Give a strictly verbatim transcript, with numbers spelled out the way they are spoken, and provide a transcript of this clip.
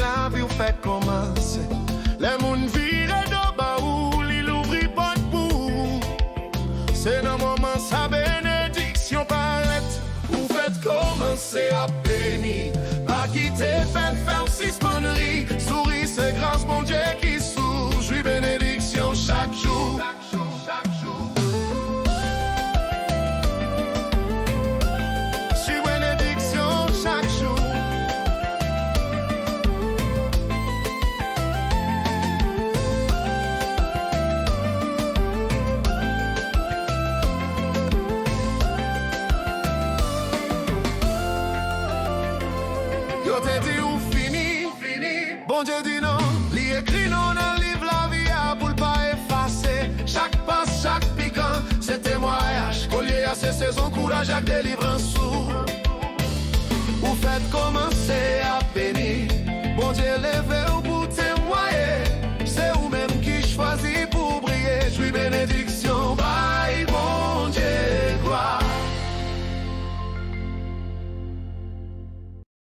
Lavi w fèk kòmanse. Lè moun vire do ba ou, li louvri pòt pou ou. Se nan moman sa benediksyon parèt. Ou fèk kòmanse ap beni. Pa kite fèt fè w sispann ri. Souri se gras Bondye ki sou. Jwi benediksyon chak jou. Chak jou, chak jou. Swi benediksyon chak jou. Yo te di ou fini. Bondye di non, li ekri non nan liv lavi a pou l pa efase. Chak pas, chak pikan, se temwayaj. Kounye a se sezon kouraj ak delivrans ou. Ou fèk kòmanse